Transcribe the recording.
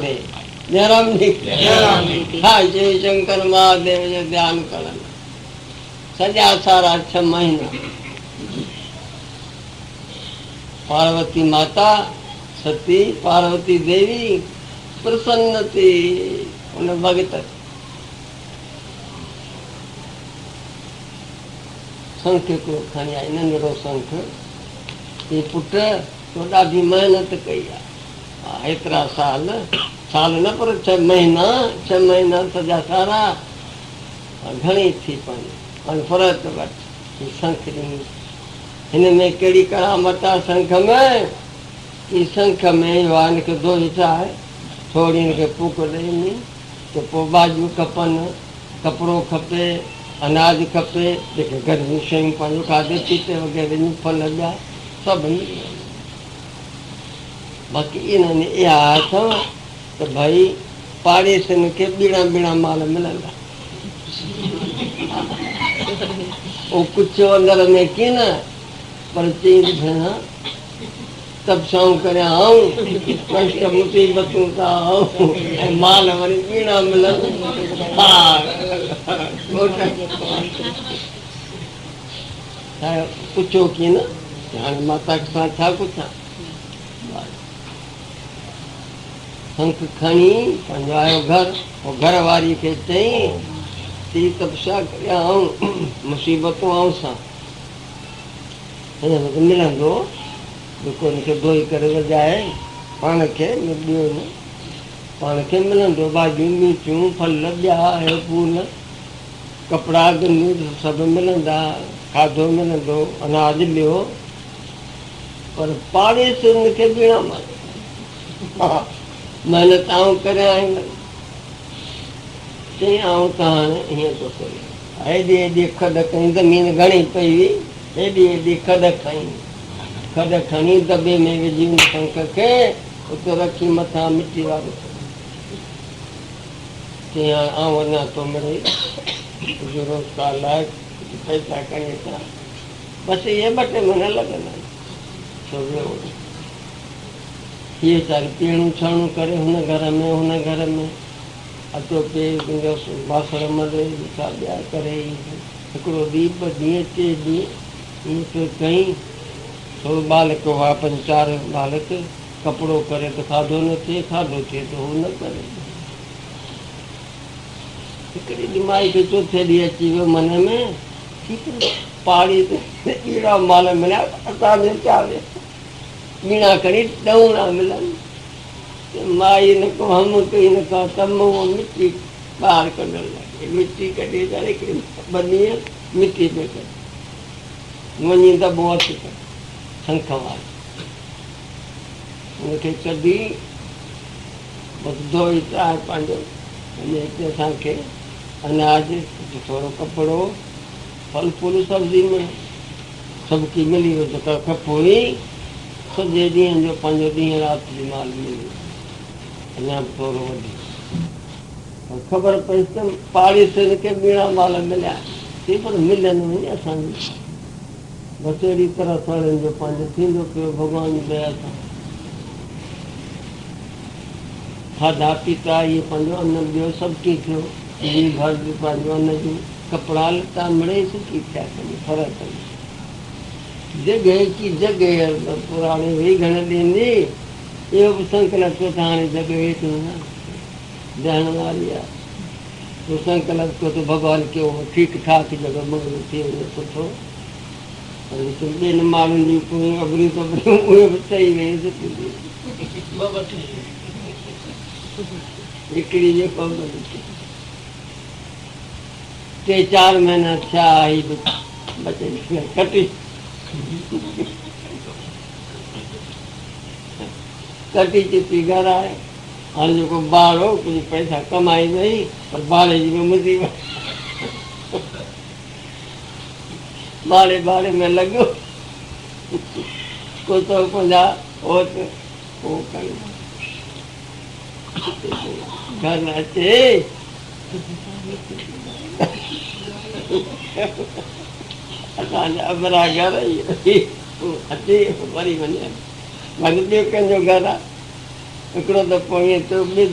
مهاديو، جئرام جي ها شو شنڪر مهاديو جو ڌيان ڪرڻ سڄا سارا ڇهه مهينا. پاروتي ماتا، ستي پاروتي ديوي پرسن ٿي ان ڀڳت تي. سنک هڪڙو کڻي آئي، ننڍڙو سنک. چي پٽ تو ڏاڍي محنت ڪئي آ. هيترا سال، سال نه پر ڇهه مهينا، ڇهه مهينا سڄا سارا گهڻي ٿي پنهنجو هاڻي فرحت وٺ. هي سنک ڏني. هن ۾ ڪهڙي ڪرامت آ سنک ۾؟ هي سنک ۾ اهو آ هن کي ڌوئي ٺاهه، ٿوري هن کي ڦوڪ ڏئي ته پوء ڀاڄيون کپن، ڪپڙو کپي، اناج کپي، جيڪي گهر جون شيون پنهنجو کاڌي پيتي وغيره جون ڦل ٻيا سڀ ملي وڃن. باقي انهن اها اٿو ته ڀئي پاڙيسين کي ٻيڻا ٻيڻا مال ملندا. اهو ڪڇيو اندر ۾ ڪين پر چيائين ته ڀيڻا تپسائون ڪريان آئون، ڪشٽ مصيبتون سهان ۽ مال وري ٻيڻا ملن. ها ڪڇيو ڪين هاڻي ماتا سان ڇا ڪڇان. سنک کڻي پنهنجو آيو گهر. پوء گهر واريء کي چيائين، ٿي تپسيا ڪريان آئون، مصيبتون آئون سهان. هن وٽ ملندو جيڪو هن کي ڌوئي ڪري وڄائي پاڻ کي نه ٻيو نه پاڻ کي ملندو ڀاڄيون ميچون ڦل ٻيا ۽ ڦول ڪپڙا گنيون سڀ ملندا کاڌو ملندو اناج ٻيو پر پاڙيسرين کي ٻيڻا مال محنت آئون ڪريان ۽ چيائين آئون ته هاڻي ائين ٿو ڪريان. هيڏي هيڏي کڏ کنئي، زمين گهڻي پئي هئي، هيڏي هيڏي کڏ کنئي، کڏ کڻي دٻي ۾ وجهي ان سنک کي اتي رکي مٿان مٽي وارو ڇڏي. چيائين هاڻي آئون وڃان ٿو مڙئي ڪجهه روزگار لاء ڪجهه پئسا کڻي اچان. بس اهي ٻه ٽي مهينا لڳندا آهن. سو ويو وڃي. هيء ويچاري پيڻون ڇڻون ڪري هن گهر ۾ هن گهر ۾ اٽو پيهي پنهنجو باسڻ ملي ٻيا ٻيا ڪري هڪڙو ڏينهن ٻه ڏينهن ٽي ڏينهن ائين پئي ڪيائين. ٿورو ٻالڪ هئا پنج چار ٻالڪ ڪپڙو ڪري ته کاڌو نه ٿئي کاڌو ٿئي ته هو نه ڪري. هڪڙي ڏينهن مائي کي چوٿين ڏينهن اچي ويو من ۾ پاڙي تي ٻيڙا مال مليا اسان جو ڇا ويو. ٻيڻا کڻي ڏهوڻا ملن. مائي نه ڪو هم ڪئي نه ڪا تم اها مٽي ٻاهر ڪڍڻ لڳي. مٽي ڪڍي ويچاري هڪڙي ٻه ڏينهن مٽي پئي ڪڍي. وڃي دٻو هٿ ڪيو سنک وارو. ان کي ڪڍي بس ڌوئي ٽاهي پنهنجو وڃي هتي اسان کي اناج ڪجهه ٿورو ڪپڙو ڦل ڦول سبزي مڙئي سڀ ڪي ملي ويو جيڪا کپ هئي سڄي ڏينهن جو پنهنجو ڏينهن رات جي مال ملي ويو اڃا به ٿورو وڌيڪ پر خبر پيس ته پاڙيسرين کي ٻيڻا مال مليا ٿي پر ملن وڃي اسان جي بس اهڙي طرح ساڻن جو پنهنجو ٿيندو پيو ڀڳوان جي ديا سان کاڌا پيتا اهي پنهنجو ان ٻيو سڀ ڪي ٿيو جي ڀر پنهنجو ان جون ڪپڙا لٽا مڙئي سکي ٿيا ڪجهه فرحت ۾. جڳهه ڪي جڳهه پراڻي هئي گهڻن ڏينهن جي، اهو به سنڪلپ ڪيو ته هاڻي جڳهه هيٺ وڃان ڊهڻ واري آهي. سو سنڪلپ ڪيو ته ڀڳوان ڪيو ٺيڪ ٺاڪ جڳهه بنگلو ٿي وڃي سٺو. پر وچ ۾ ٻين ماڻهن جون پويون ابريون تبريون اهي به ٺهي ويون سٺيون ٿي ويون. هڪڙي جو ڪم ٿي. ٽي چار مهينا ٿيا هي به بچي ڪٽي ڪٽي چتي گهر آئي. هاڻي جيڪو ٻار هو ڪجهه پئسا ڪمائي وئي پر ٻاري جي به مصيبت ٻاڙي ٻاڙي ۾ لڳو ڪو سو پنجاهه هو ته هو کڻي گهر اچي اسان جا ابرا گهر ئي اچي وري وڃي وري ٻيو ڪنهن جو گهر آ. هڪڙو دفعو ائين ٿيو، ٻئي دفعي.